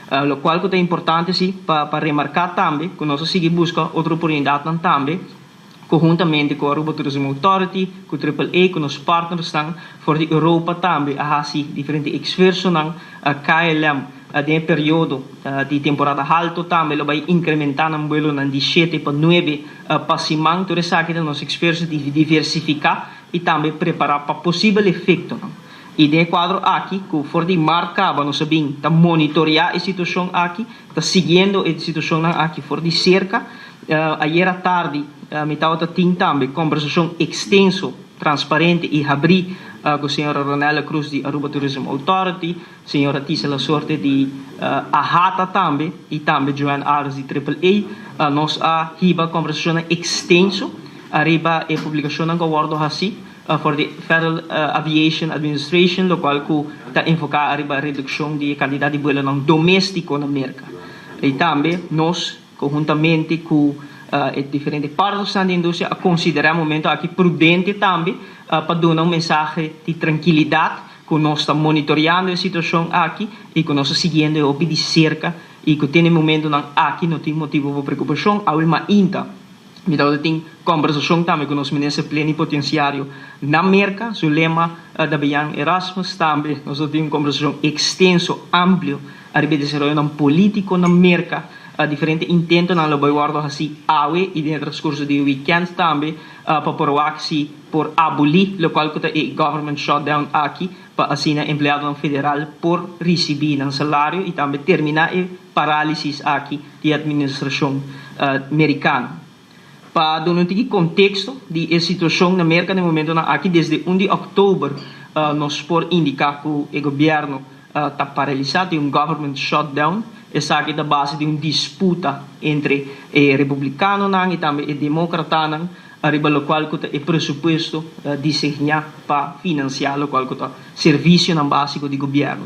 Loke ta importante si pa remarca tambe cu nos ta sigui busca otro oportunidad tambe conhuntamente cu Aruba Tourism Authority, cu AAA, cu nos partners for di Europa tambe, a haci diferente esfuerso, KLM, den periodo di temporada halto tambe lo bay incrementa e vuelo di 7 pa 9 pa siman. Tur esaki ta nos esfuerso di diversifica y tambe prepara pa posibel efecto. Y den e cuadro aki, cu for di maart caba, nos ta monitorea e situacion aki, ta siguiendo e situacion aki for di cerca. Ayera tardi, mi tabata tin tambe combersacion extenso, transparente y habri cu señora Ronella Cruz di Aruba Tourism Authority, señora Tisa La Sorte di AHATA tambe y tambe Joanne Ares di AAA. Nos a hiba combersacion extenso ariba e publicacion cu a wordo haci for di Federal Aviation Administration, loke cu ta enfoca ariba reduccion di cantidad di vuelo domestico na Merca. Y tambe nos, conhuntamente cu diferente partinan di industria, a considera e momento aki prudente tambe pa duna un mensahe di trankilidad cu nos ta monitoreando e situacion aki y cu nos ta siguiendo di cerca y cu te e momento aki no tin motibo pa preocupacion. Awe mainta mi tin combersacion tambe cu nos minister plenipotenciario na Merca, Zulema Dabian Erasmus tambe. Nos tin un combersacion extenso, amplio, ariba desaroyo politico na Merca, diferente intento nan lo bay wordo haci awe y den transcurso di weekend tambe pa por si por aboli loke ta e government shutdown aki, pa asina empleado federal por ricibi nan salario y tambe termina e paralisis aki di administracion americano. Pa duna un contexto di e situacion na Merca na e momento aki, desde 1 di october, nos por indica cu e gobierno ta paralisa, tin un government shutdown. Esaki ta base di un disputa entre e republicano y tambe e democrata ariba loke ta e presupuesto diseña pa financia loke ta servicio basico di gobierno.